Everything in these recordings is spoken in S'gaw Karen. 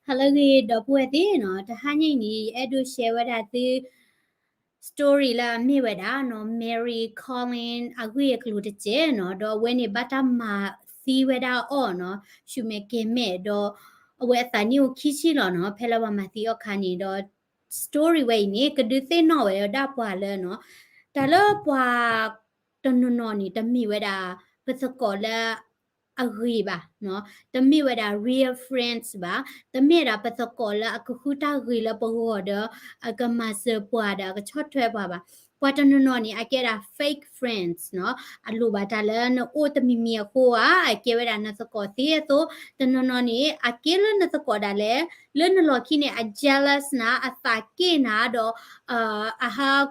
ဟါလၢအဂ့ၤ ဒီပုၢ်ဝဲၢ်သ့ၣ်နီၤ, တဟါညါအံၤန့ၣ် ယအဲၣ်ဒိး share ဝဲဒၣ်သု story လၢအမ့ၢ်ဝဲဒၣ်နီၤ Mary Collins အဂ့ၢ်အကျိၤတစဲးနီၤ, ဒီးအဝဲန့ၣ်ဘၣ်တၢ်မၤသံဝဲဒၣ်အီၤနီၤ, ဆူမဲာ်ကဲၤမဲာ်ဒီး အဝဲအသးနံၣ်အိၣ်ခံဆံလီၤနီၤ, ဖဲလၢပှၤမၤသံအီၤအခါန့ၣ်ဒီး story ဝဲအံၤန့ၣ် ကဒုးသ့ၣ်နီၣ်ဝဲဒၣ်ပှၤလၢနီၤ, တၢ်လၢပှၤတနီၤနီၤန့ၣ် တမ့ၢ်ဝဲဒၣ်ပသကိးလၢ အဂ့ၤဘၣ်နီၤ, တမ့ၢ်ဝဲဒၣ် real friends ဘၣ်, တမ့ၢ်ဝဲဒၣ်ပသကိးလၢအကဃုတၢ်ဂ့ၤလၢပဂီၢ်ဒီး အကမၤစၢၤပှၤဒီးအကဆီၣ်ထွဲပှၤဘၣ်. ပှၤတနီၤနီၤန့ၣ် အကဲဒၣ် fake friends နီၤ, အလိၣ်ဘၣ်တၢ်လၢနအိၣ်တမံၤမံၤအဃိဧါ, အကဲဝဲဒၣ်နသကိးသ့အသိး, တနီၤနီၤန့ၣ် အကဲလၢနသကိးဒၣ်လဲာ်, လၢနလီၢ်ခံန့ၣ် အ jealous နၤ, အသးက့ၣ်နၤဒီး အဟး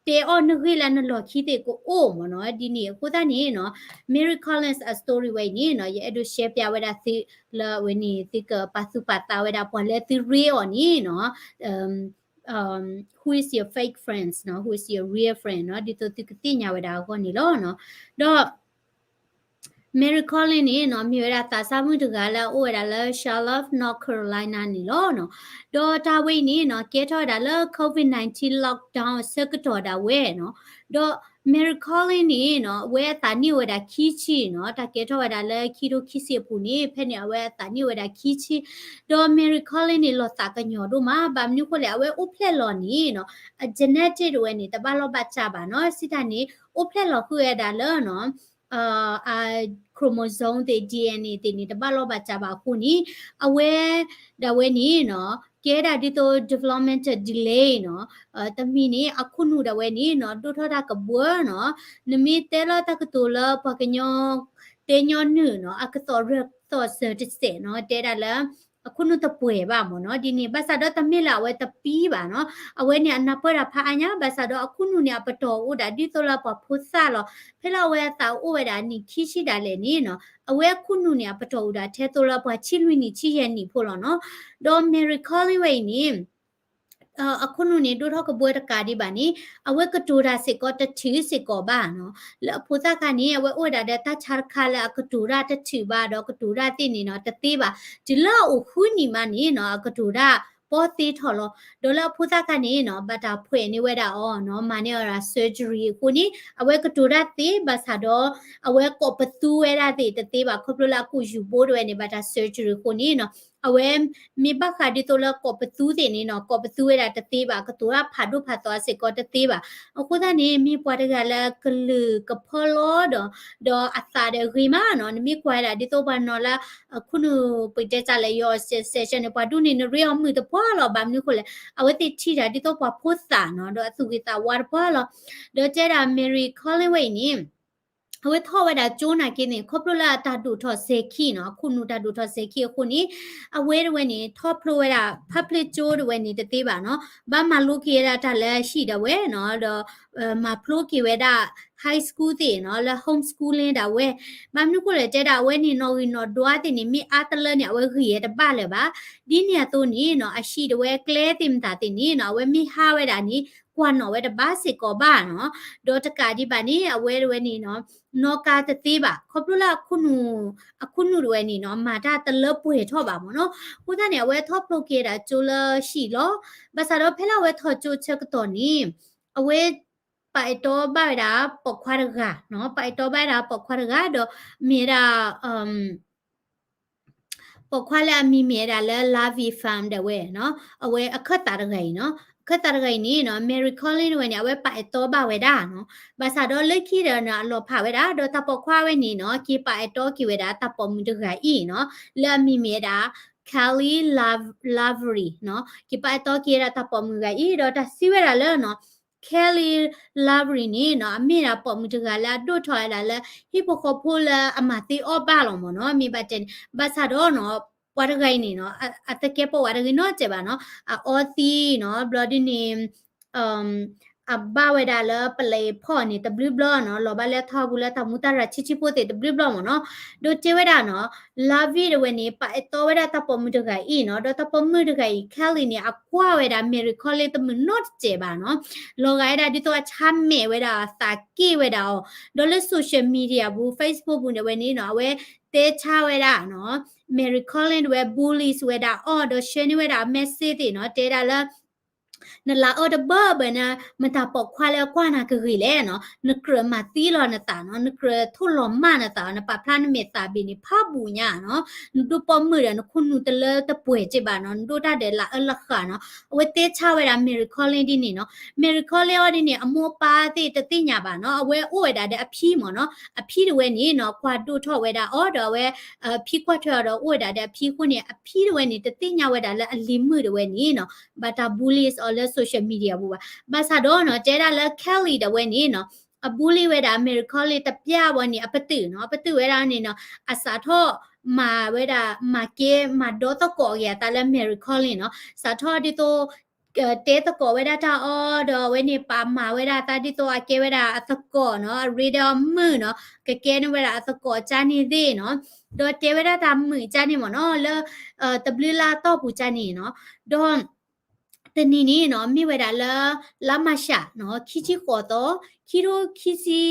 တဲအီၣ်နဂ့ၢ်လၢနလီၢ်ခံသ့ၣ်ကအိၣ်မ့ၢ်နီၤ, ဒ်န့ၣ်အဃိသတးန့ၣ်နီၤ, Mary Collins အ story ဝဲအံၤန့ၣ်နီၤ, ယအဲၣ်ဒိး share ပျးဝဲဒၣ်သုလၢအဝဲန့ၣ် သုကပာ်သူၣ်ပာ်သးဝဲဒၣ်ပှၤလၢသုရ့အီၤန့ၣ်နီၤ, who is your fake friends နီၤ, who is your real friend နီၤ, ဒ်သိးသုကသ့ၣ်ညါဝဲဒၣ်အဂီၢ်န့ၣ်လီၤနီၤ. ဒီး Mary Collins န့ၣ်နီၤ, မ့ၢ်ဝဲဒၣ်သးစၢ်မုၣ်တဂၤလၢအအိၣ်ဝဲဒၣ်လၢ Charlotte, North Carolina န့ၣ်လီၤနီၤ. ဒီးတၢ်ဝဲအံၤန့ၣ်နီၤ, ကဲထီၣ်ဝဲဒၣ်လၢ COVID nineteen lockdown အဆၢကတီၢ်ဒၣ်ဝဲနီၤ. ဒီး Mary Collins န့ၣ်နီၤ, အဝဲအသးနံၣ်အိၣ်ဝဲဒၣ်ခံဆံနီၤ, တၢ်ကဲထီၣ်ဝဲဒၣ်လၢခံထိခံဆံအပူၤန့ၣ်, ဖဲန့ၣ်အဝဲအသးနံၣ်အိၣ်ဝဲဒၣ်ခံဆံ, ဒီး Mary Collins န့ၣ် လီၤသးကညီၤဒိၣ်မး, ဘၣ်မနုၤဃိလဲၣ်, အဝဲအိၣ်ဖျဲၣ်လီၤန့ၣ်နီၤ, အ genetic တဝဲန့ၣ် တဘၣ်လီၢ်ဘၣ်စးဘၣ်နီၤ, စံးတၢ်န့ၣ် အိၣ်ဖျဲၣ်လီၤဃုာ်ဝဲဒၣ်လၢနီၤ အ chromosome သ့ၣ် DNA သ့ၣ်န့ၣ် တဘၣ်လီၢ်ဘၣ်စးဘၣ်အဃိန့ၣ်, အဝဲဒၣ်ဝဲန့ၣ်နီၤ, ကဲဒၣ်ဒ်သိး developmental delay နီၤ, တမံၤန့ၣ် အခိၣ်နူာ်ဒၣ်ဝဲန့ၣ်နီၤ, ဒိၣ်ထီၣ်တၢ်ကဘှၢနီၤ, နမ့ၢ်တဲလီၤတၢ်ကတိၤလၢပှၤကညီတဲညီနုၢ်နီၤ, အကသီၣ်ရၢၢ်သီၣ်စၢၤတစဲးနီၤ, တဲဒၣ်လၢ အခိၣ်နူာ်တပှဲၤဘၣ်မ့ၢ်နီၤ, ဒ်န့ၣ် ဘၣ်ဆၣ်ဒီးတမ့ၢ်လၢအဝဲတပံဘၣ်နီၤ, အဝဲန့ၣ်အနၢ်ပၢၢ်တၢ်ဖးအါညါ, ဘၣ်ဆၣ်ဒီးအခိၣ်နူာ်န့ၣ် အပတီၢ်အိၣ်ဒၣ်ဒ်သိးလၢပှၤဖိသၣ်လီၤ, ဖဲလၢအဝဲအသးအိၣ်ဝဲဒၣ်အနံၣ်ခံဆံဒၣ်လဲာ်န့ၣ်နီၤ, အဝဲအခိၣ်နူာ်န့ၣ် အပတီၢ်အိၣ်ဒၣ်ထဲသိးလၢပှၤဆံလွံၢ်နံၣ်ဆံယဲၢ်နံၣ်ဖိလီၤနီၤ. ဒီး Mary Collins ဝဲအံၤန့ၣ် အခိၣ်နူာ်န့ၣ်ဒိၣ်ထီၣ်ကဘှၢတကးဒံးဘၣ်န့ၣ်, အဝဲကတိၤတၢ်စ့ၢ်ကီးတထုးစ့ၢ်ကီးဘၣ်နီၤ, လၢအဖိသၣ်ခါန့ၣ် အဝဲအိၣ်ဝဲဒၣ်ဒီးတၢ်ဆါတခါလၢအကတိၤတၢ်တထုးဘၣ်ဒီးကတိၤတၢ်သ့ၣ်န့ၣ်နီၤ တသ့ဘၣ်, တုၤလၢအအိၣ်ဃုနံၣ်မးန့ၣ်နီၤ အကတိၤတၢ်ပီသ့ထီၣ်လီၤ. ဒီးလၢအဖိသၣ်ခါန့ၣ်နီၤ ဘၣ်တၢ်ဖှဲးန့ၢ်ဝဲဒၣ်အီၤနီၤ, မၤန့ၢ်အီၤဒၣ် surgery အဃိန့ၣ် အဝဲကတိၤတၢ်သ့ဘၣ်ဆၣ်ဒီး အဝဲကိးပသူဝဲဒၣ်သ့ၣ်တသ့ဘၣ်, ခီဖျိလၢအကိာ်ယူၤဘိတဝဲန့ၣ် ဘၣ်တၢ် surgery အဃိန့ၣ်နီၤ အဝဲမ့ၢ်ဘၣ်ဃးဒ်သိးလၢကိးပသူသ့ၣ်န့ၣ်နီၤ, ကိးပသူဝဲဒၣ်တသ့ဘၣ်, ကတိၤတၢ်ဖးဒိၣ်ဖးသီစ့ၢ်ကီးတသ့ဘၣ်. အဃိသတးန့ၣ် မ့ၢ်ပှၤတဂၤလၢကလုာ်ကဖီလီၤဒီး ဒီးအသးဒီးဂ့ၤမးနီၤ, နမ့ၢ်ကွၢ်ဝဲဒၣ်ဒ်သိးပှၤနီၤလၢ အခိၣ်နူာ်ပတဲတၢ်လၢယီၤ session န့ၣ် ပှၤဒူၣ်န့ၣ် နရ့အီၤမုာ်တပှၢ်လီၤ, ဘၣ်မနုၤဃိလဲၣ်, အဝဲသ့ၣ်ထံၣ်တၢ်ဒ်သိးပှၤဖိသၣ်နီၤ, ဒီးအသူၣ်ဂ့ၤသးဝါတပှၢ်လီၤ. ဒီးတဲဒၣ် Mary Collins ဝဲအံၤန့ၣ် အဝဲထီၣ်ဝဲဒၣ်ကၠိနာ်က့န့ၣ် ခီဖျိလၢအတၢ်ဒိၣ်ထီၣ်စဲၤခံနီၤ, အခိၣ်နူာ်တၢ်ဒိၣ်ထီၣ်စဲၤခံအဃိန့ၣ် အဝဲတဝဲန့ၣ် ထီၣ်ဖျိဝဲဒၣ် public ကၠိတဝဲန့ၣ်တသ့ဘၣ်နီၤ, ဘၣ်မၤလိက့ၤဝဲဒၣ်တၢ်လၢဟံၣ်ဒၣ်ဝဲနီၤ, ဒီး မၤဖျိက့ၤဝဲဒၣ် high school သ့ၣ်နီၤ လၢ homeschooling ဒၣ်ဝဲ, ဘၣ်မနုၤဃိလဲၣ် တဲဒၣ်အဝဲန့ၣ် နီၣ်ဂံၢ်နီၣ်ဒွါသ့ၣ်န့ၣ် မ့ၢ်အါတလၢန့ၣ် အဝဲဂံၢ်ဝဲတဘၣ်လၢၤဘၣ်, ဒ်န့ၣ်အသိးန့ၣ်နီၤ အဟံၣ်ဒၣ်ဝဲကျဲသ့ၣ်မတၤသ့ၣ်န့ၣ်နီၤ အဝဲမ့ၢ်ဟးဝဲဒၣ်န့ၣ် ကွၢ်နီၣ်ဝဲတဘၣ်စ့ၢ်ကီးဘၣ်နီၤ, ဒီးတကးဒံးဘၣ်န့ၣ် အဝဲတဝဲန့ၣ်နီၤ နီၣ်ကါတသ့ဘၣ်, ခီဖျိလၢအခိၣ်နူာ်, အခိၣ်နူာ်တဝဲန့ၣ်နီၤ မၤတၢ်တလၢပှဲၤထီၣ်ဘၣ်မ့ၢ်နီၤ, အဃိသတးန့ၣ် အဝဲထီၣ်ဖျိက့ၤဒၣ်ကၠိလၢဟံၣ်လီၤ, ဘၣ်ဆၣ်ဒီးဖဲလၢအဝဲထီၣ်ကၠိဆၢကတီၢ်န့ၣ် အဝဲ ပာ်အဲၣ်တီဘၣ်ဝဲဒၣ်ပိာ်ခွါတဂၤနီၤ, ပာ်အဲၣ်တီဘၣ်ဝဲဒၣ်ပိာ်ခွါတဂၤဒီး မ့ၢ်ဝဲဒၣ် ပိာ်ခွါလၢအမံၤမ့ၢ်ဝဲဒၣ်လၢ Lavi Pham ဒၣ်ဝဲနီၤ, အဝဲအခၢၣ်သးတဂၤအံၤနီၤ, အခၢၣ်သးတဂၤအံၤန့ၣ်နီၤ Mary Collins တဝဲန့ၣ် အဝဲပာ်အဲၣ်တီဘၣ်ဝဲဒၣ်နီၤ, ဘၣ်ဆၣ်ဒီးလၢခံဒီးနီၤ အလီၤဖးဝဲဒၣ် ဒီးတၢ်ပိာ်ခွါဝဲန့ၣ်နီၤ က့ၤပာ်အဲၣ်တီက့ၤဝဲဒၣ်တၢ်ပိာ်မုၣ်တဂၤအံၤနီၤ, လၢအမံၤမ့ၢ်ဝဲဒၣ် Kelly Lav-, Lavery နီၤ, က့ၤပာ်အဲၣ်တီက့ၤဝဲဒၣ်တၢ်ပိာ်မုၣ်တဂၤအံၤ ဒီးတၢ်စံးဝဲဒၣ်လၢနီၤ Kelly Lavery န့ၣ်နီၤ အမ့ၢ်ဒၣ်ပိာ်မုၣ်တဂၤလၢအဒိၣ်ထီၣ်ဝဲဒၣ်လၢ ဟံၣ်ဖိဃီဖိလၢအမၤသ့အီၣ်ဘၣ်လီၤမ့ၢ်နီၤ, မ့ၢ်ဘၣ်တဲန့ၣ် ဘၣ်ဆၣ်ဒီးနီၤ ပှၤတဂၤအံၤန့ၣ်နီၤ အသကဲးပဝးတဂ့ၤနီတစဲးဘၣ်နီၤ, အအီသံနီၤ ဘျီဒ်န့ၣ် အဘၣ်ဝဲဒၣ်လၢပလဲၤဖီၣ်န့ၣ် တဘျုးဘျီနီၤ, လီၤဘၣ်လၢထီပူၤလၢတၢ်မူတၢ်ရၤဆံးဆံးဖိသ့ၣ်တဘျုးဘျီမ့ၢ်နီၤ, ဒီးတဲဝဲဒၣ်နီၤ Lavi တဝဲန့ၣ် ပာ်အဲၣ်တီဝဲဒၣ်တၢ်ပိာ်မုၣ်တဂၤအံၤနီၤ, ဒီးတၢ်ပိာ်မုၣ်တဂၤအံၤ Kelly န့ၣ် အကွၢ်ဝဲဒၣ် Mary Collins တမုာ်နီတစဲးဘၣ်နီၤ, လီၤဂာ်ဝဲဒၣ်ဒ်သိးအဆါမဲာ်ဝဲဒၣ် သးက့ၣ်ဝဲဒၣ်အီၤ, ဒီးလၢ social media ပူၤ Facebook ပူၤန့ၣ်ဝဲန့ၣ်နီၤ အဝဲ တဲဆါဝဲဒၣ်နီၤ Mary Collins တဝဲ bullies ဝဲဒၣ်အီၤ ဒီး share န့ၢ်ဝဲဒၣ်အ message သ့ၣ်နီၤ တဲဒၣ်လၢ နလၤအၢတဘၢဘၢန့ၣ် မတၤပိာ်ခွါလၢကွၢ်နၤကဂ့ၤလဲၣ်နီၤ, နကြၢးမၤသံလီၤနသးနီၤ, နကြၢးထိၣ်လီၤမၢ်နသး, နပာ်ဖျါနမဲာ်သးဘ့ၣ်န့ၣ် ဖးဘူးညါနီၤ, နဒိၣ်ပိာ်မုၣ်ဒီး နခိၣ်နူာ်တလၢတပှဲၤက့ဘၣ်နီၤ, နဒိၣ်တၢ်ဒီးလၤအၢလၢဃာ်နီၤ, အဝဲတဲဆါဝဲဒၣ် Mary Collins ဒ်န့ၣ်နီၤ, Mary Collins အီၤဒ်န့ၣ် အမိၢ်အပၢ်သ့ၣ်တသ့ၣ်ညါဘၣ်နီၤ, အဝဲအိၣ်ဝဲဒၣ်ဒီးအဖံမ့ၢ်နီၤ, အဖံတဝဲန့ၣ်နီၤ ကွၢ်ဒိၣ်ထီၣ်ဝဲဒၣ်အီၤဒီးအဝဲ ဖံကွၢ်ထွဲအီၤဒီးအိၣ်ဝဲဒၣ်ဒီးအဖံအဃိန့ၣ် အဖံတဝဲန့ၣ် တသ့ၣ်ညါဝဲဒၣ်လၢအလံၤမုၣ်တဝဲန့ၣ်နီၤ, ဘၣ်တၢ် bullies အီၤလၢ social media ပူၤဘၣ်. ဘၣ်ဆၣ်ဒီးနီၤ တဲဒၣ်လၢ Kelly တဝဲန့ၣ်နီၤ အ bully ဝဲဒၣ် Mary Collins တပျၢ်ဝဲန့ၣ် အပတုာ်နီၤ, အပတုာ်ဝဲဒၣ်န့ၣ်နီၤ အစးထီၣ်မၤဝဲဒၣ် မၤကဲ မၤဒီသကိးက့ၤအသးလၢ Mary Collins နီၤ, စးထီၣ်ဒ်သိး တဲသကိးဝဲဒၣ်တၢ်အီၤ ဒီးအဝဲန့ၣ်ပာ်မၤဝဲဒၣ်သးဒ်သိးအကဲဝဲဒၣ်အသကိးနီၤ, အရ့ဒီးအမုၣ်နီၤ, ကကဲန့ၢ်ဝဲဒၣ်အသကိးကၢ်န့ၣ်သ့ၣ်နီၤ, ဒီးတဲဝဲဒၣ်တၢ်မုာ်ကၢ်န့ၣ်မ့ၢ်နီၤ လၢ တဘျုးလါတီၢ်ပူၤကၢ်န့ၣ်နီၤ, ဒီး တနံၤန့ၣ်နီၤ မ့ၢ်ဝဲဒၣ်လၢ လါမၤရှးနီၤ ခံဆံဃိးသီ, ခံထိခံဆံ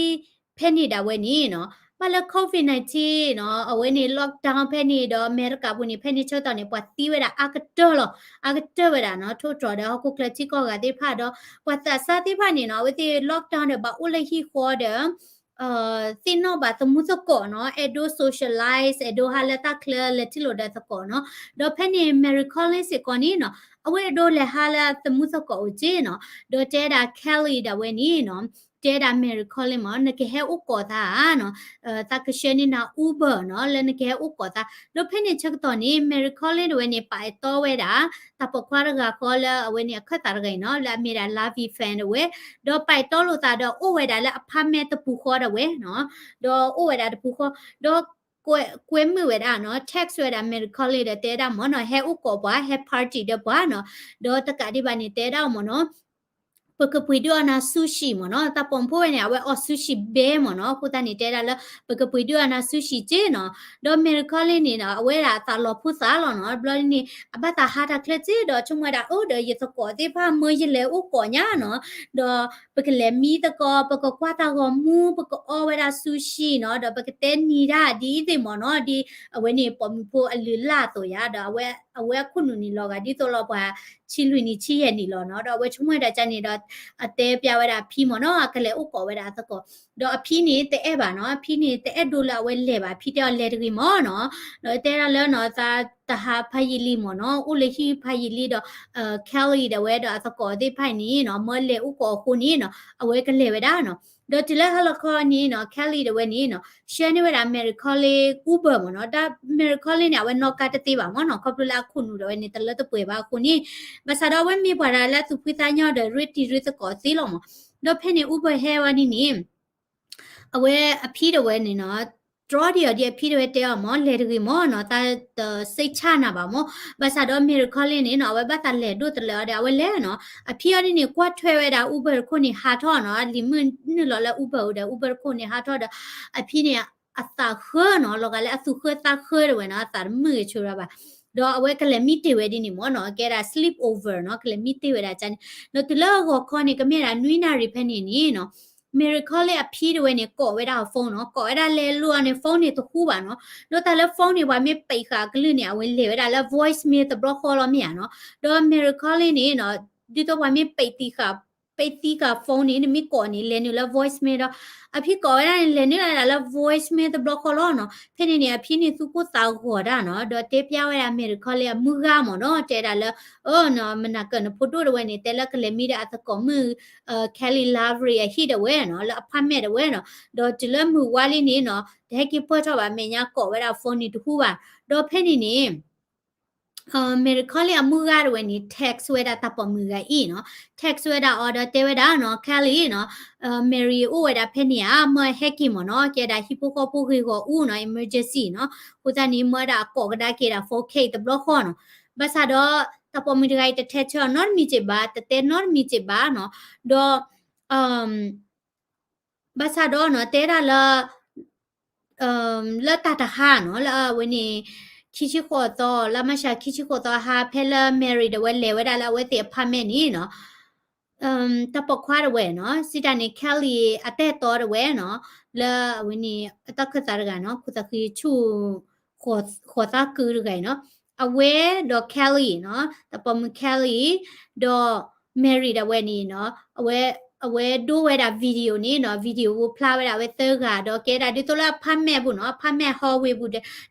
ဖဲန့ၣ်ဒၣ်ဝဲန့ၣ်နီၤ, ဘၣ်လၢ COVID nineteen နီၤ အဝဲန့ၣ် lockdown ဖဲန့ၣ်ဒီး အမဲရကၤပူၤန့ၣ် ဖဲန့ၣ်ဆၢကတီၢ်န့ၣ် ပှၤသံဝဲဒၣ်အါကတၢၢ်လီၤ, အါကတၢၢ်ဝဲဒၣ်နီၤ, ထိၣ်တြီၤဒီးဟီၣ်ခိၣ်ချၢထံကီၢ်ဂၤသ့ၣ်တဖၣ်ဒီး ပှၤသးစၢ်သ့ၣ်တဖၣ်န့ၣ်နီၤ အဝဲသ့ၣ် lockdown ဒီးဘၣ်အိၣ်လၢဟံၣ်ဃီဒီး သ့ၣ်နီၣ်ဘၣ်သမူသကိးနီၤ, အဲၣ်ဒိး socialize အဲၣ်ဒိးဟးလၢတၢ်ချၢလဲၤထံၣ်လိာ်ဒီးသကိးနီၤ, ဒီးဖဲန့ၣ် Mary Collins စ့ၢ်ကီးန့ၣ်နီၤ အဝဲအဲၣ်ဒိးလဲၤဟးလၢသမူသကိးအိၣ်က့နီၤ, ဒီးတဲဒၣ် Kelly ဒၣ်ဝဲန့ၣ်နီၤ, တဲဒၣ် Mary Collins မ့ၢ် နကဟဲအိၣ်ကိးသးဧါနီၤ, သးကဆှၢန့ၢ်နၤ Uber နီၤ လၢနကဟဲအိၣ်ကိးသး, ဒီးဖဲန့ၣ်ဆၢကတီၢ်န့ၣ် Mary Collins တဝဲန့ၣ် ပာ်အဲၣ်တီဝဲဒၣ် တၢ်ပိာ်ခွါတဂၤဃီလၢအဝဲန့ၣ်အခၢၣ်သးတဂၤအံၤနီၤ, လၢအမ့ၢ်ဒၣ် Lavi Fan တဝဲ, ဒီးပာ်အဲၣ်တီလိာ်သးဒီးအိၣ်ဝဲဒၣ်လၢ apartment တပူၤဃီဒၣ်ဝဲနီၤ, ဒီးအိၣ်ဝဲဒၣ်တပူၤဃီ, ဒီး ကွဲမုာ်ဝဲဒၣ်နီၤ, text ဝဲဒၣ် Mary Collins ဒီးတဲဒၣ်မ့ၢ်နီၤ, ဟဲအိၣ်ကိးပှၤ, ဟဲ party ဒီးပှၤနီၤ, ဒီးတကးဒံးဘၣ်န့ၣ် တဲဒၣ်အီၤမ့ၢ်နီၤ ပကပှ့ၤဒုးအီၣ်နၤ sushi မ့ၢ်နီၤ, တၢ်ပိာ်မုၣ်ဖိဝဲန့ၣ် အဝဲအီၣ် sushi ဘဲမ့ၢ်နီၤ, အဃိသတးန့ၣ် တဲဒၣ်လၢ ပကပှ့ၤဒုးအီၣ်နၤ sushi က့နီၤ, ဒီး Mary Collins န့ၣ်နီၤ အဝဲဒၣ်အသးလီၤဖိသးလီၤနီၤ, ဘျီန့ၣ် အဘၣ်သးဟးတၢ်ချၢက့ဒီး ဆိကမိၣ်ဝဲဒၣ် အိၣ်ဒီးယသကိးသ့ၣ်တဖၣ်မၢယလဲၤအိၣ်ကိးညါနီၤ, ဒီး ပကလဲၤမံသကိး, ပကကွၢ်တၢ်ဂီၤမူ, ပကအီဝဲဒၣ် sushi နီၤ, ဒီးပကတဲနံၤတၢ်ဒ်အံၤသ့ၣ်မ့ၢ်နီၤ, ဒ်အဝဲန့ၣ်ပိာ်မုၣ်ဖိအလုၢ်အလၢ်အသိးယါ, ဒီးအဝဲအခိၣ်နူာ်န့ၣ်လီၤဂာ်ဒ်သိးလီၤပှၤ ဆံလွံၢ်နံၣ်ဆံယဲၢ်နံၣ်လီၤနီၤ, ဒီးအဝဲဆိကမိၣ်ဝဲဒၣ်ကန့ၣ်ဒီး အတဲပျးဝဲဒၣ်အဖံမ့ၢ်နီၤ, အကလဲၤအိၣ်ကိးဝဲဒၣ်အသကိး, ဒီးအဖံန့ၣ်တအဲၣ်ဘၣ်နီၤ, အဖံန့ၣ်တအဲၣ်ဒိးလၢအဝဲလဲၤဘၣ်, အဖံတဲအီၤလဲၤတဂ့ၤမ့ၢ်နီၤ, ဒီးတဲဒၣ်လၢနီၤ သးတဟးဖးယံာ်လံမ့ၢ်နီၤ, အိၣ်လၢဟံၣ်ဖးယံာ်လံဒီး Kelly ဒၣ်ဝဲဒီးအသကိးသ့ၣ်တဖၣ်န့ၣ်နီၤ မၢလဲၤအိၣ်ကိးအဃိန့ၣ်နီၤ အဝဲကလဲၤဝဲဒၣ်နီၤ, ဒီးတုၤလၢဟါလီၤခီန့ၣ်နီၤ Kelly ဒၣ်ဝဲန့ၣ်နီၤ share န့ၢ်ဝဲဒၣ် Mary Collins Uber မ့ၢ်နီၤ, ဒီး Mary Collins န့ၣ် အဝဲနီၣ်ကါတသ့ဘၣ်မ့ၢ်နီၤ, ခီဖျိလၢအခိၣ်နူာ်ဒၣ်ဝဲန့ၣ် တလၢတပှဲၤဘၣ်အဃိန့ၣ်, ဘၣ်ဆၣ်ဒီးအဝဲမ့ၢ်ပှၤတဂၤလၢအသူၣ်ဖှံသးညီဒီး ရ့တံၤရ့သကိးသ့လီၤမ့ၢ်, ဒီးဖဲန့ၣ် Uber ဟဲဝဲန့ၣ်န့ၣ် အဝဲအဖံဒၣ်ဝဲန့ၣ်နီၤ တြီဒံးအီၤဒ်အဖံဒၣ်ဝဲတဲအီၤမ့ၢ် လဲၤတဂ့ၤမ့ၢ်နီၤ, တၢ်တစိတ်ချနၤဘၣ်မ့ၢ်, ဘၣ်ဆၣ်ဒီး Mary Collins န့ၣ်နီၤ အဝဲဘၣ်သးလဲၤဒိၣ်တလၢာ်အီၤဒီး အဝဲလဲၤနီၤ, အဖံအီၤဒ်န့ၣ် ကွၢ်ထွဲဝဲဒၣ် Uber တခိၣ်န့ၣ် ဟးထီၣ်နီၤ, လံၤမုၣ်နုာ်လီၤလၢ Uber အိၣ်ဒီး Uber တခိၣ်န့ၣ် ဟးထီၣ်ဒီး အဖံန့ၣ် အသးဃၢနီၤ, လီၤဂာ်လၢအသူၣ်ဃၢသးဃၢဒၣ်ဝဲနီၤ, အသးတမုာ်ဂ့ၤဆိရၤဘၣ်, ဒီးအဝဲကလဲၤမံတ့ၢ်ဝဲဒ်န့ၣ်မ့ၢ်နီၤ, ကဲဒၣ် sleep over နီၤ, ကလဲၤမံတ့ၢ်ဝဲဒၣ်ကန့ၣ်, ဒီးတုၤလၢအဂီၤခီန့ၣ် ကမ့ၢ်ဒၣ်နွံနၣ်ရံၣ်ဖဲန့ၣ်န့ၣ်နီၤ Mary Collins အဖံဒၣ်ဝဲန့ၣ် ကိးဝဲဒၣ်အ phone နီၤ, ကိးဝဲဒၣ်လဲၤလိာ်အီၤန့ၣ် phone န့ၣ်တဟူဘၣ်နီၤ, ဒီးတၢ်လၢ phone န့ၣ် ပှၤမ့ၢ်ပိတ်ဃာ်အကလုၢ်န့ၣ် အဝဲလဲၤဝဲဒၣ်လၢ voicemail တဘျီဃီလီၤမ့ၢ်ဧါနီၤ, ဒီး Mary Collins န့ၣ်နီၤ ဒ်သိးပှၤမ့ၢ်ပိတ်သံဃာ် ပိတ်သံဃာ် phone န့ၣ် နမ့ၢ်ကိးန့ၣ် လဲၤနုာ်လၢ voicemail ဒီး အဖံကိးဝဲဒၣ်န့ၣ် လဲၤနုာ်လၢဒၣ်လၢ voicemail တဘျီဃီလီၤနီၤ, ဖဲန့ၣ်န့ၣ် အဖံန့ၣ်သူၣ်ကိၢ်သးဂီၤတၢ်နီၤ, ဒီးတဲပျးဝဲဒၣ် Mary Collins အမုၢ်ဂၤမ့ၢ်နီၤ, တဲဒၣ်လၢ အၢ မနၤကၢၣ်နဖိဒိၣ်ဒၣ်ဝဲန့ၣ် တဲလၢကလဲၤမံဒီးအသကိးမုၣ် Kelly Lavery အဟံၣ်ဒၣ်ဝဲနီၤ, လၢအ apartment ဒၣ်ဝဲနီၤ, ဒီးတုၤလၢမုၢ်ဝါလံန့ၣ်နီၤ တဟဲက့ၤပၢၢ်ထီၣ်ဘၣ် မဲာ်ညါကိးဝဲဒၣ် phone န့ၣ်တဟူဘၣ်, ဒီးဖဲန့ၣ်န့ၣ် Mary Collins အမုၢ်ဂၤဒၣ်ဝဲန့ၣ် text ဝဲဒၣ်တၢ်ပိာ်မုၣ်ဂၤအံၤနီၤ, text ဝဲဒၣ်အီၤဒီးတဲဝဲဒၣ်နီၤ Kelly နီၤ, Mary အိၣ်ဝဲဒၣ်ဖဲန့ၣ်ဧါ, မၢဟဲက့ၤမ့ၢ်နီၤ, ကဲဒၣ်ဟံၣ်ဖိဃီဖိဂ့ၢ်ဂီၢ်အူနီၤ, emergency နီၤ, အဃိသတးန့ၣ် မၢဒၣ်အကိးကဒါက့ၤဒၣ် phone ခဲအံၤတဘျီဃီနီၤ, ဘၣ်ဆၣ်ဒီး တၢ်ပိာ်မုၣ်တဂၤအံၤတထဲးဆၢအီၤနီတမံၤစ့ၢ်ဘၣ်, တတဲနီတမံၤစ့ၢ်ဘၣ်နီၤ, ဒီး ဘၣ်ဆၣ်ဒီးနီၤ တဲဒၣ်လၢ လၢတၢ်တဟါနီၤ လၢအဝဲန့ၣ် ခံဆံဃိးသီ လါမၢ်ၡး ခံဆံဃိးသီအဟါ ဖဲလၢ Mary ဒီးဝဲလဲၤဝဲဒၣ်လၢအဝဲသ့ၣ် apartment န့ၣ်နီၤ, တၢ်ပိာ်ခွါတဝဲနီၤ စံးတၢ်န့ၣ် Kelly အတၢ်အဲၣ်တီတဝဲနီၤ လၢအဝဲန့ၣ် အတၢ်ခၢၣ်သးတဂၤနီၤ ခိၣ်သးဃံဆူၣ် ဃိးသးကုတဂၤအံၤနီၤ အဝဲဒီး Kelly နီၤ တၢ်ပိာ်မုၣ် Kelly ဒီး Mary ဒၣ်ဝဲန့ၣ်နီၤ အဝဲ အဝဲဒိဝဲဒၣ် video န့ၣ်နီၤ video ဖျါဝဲဒၣ်အဝဲသၢဂၤ ဒီးကဲဒၣ်ဒ်သိးလၢ apartment ပူၤနီၤ apartment hallway ပူၤဒီး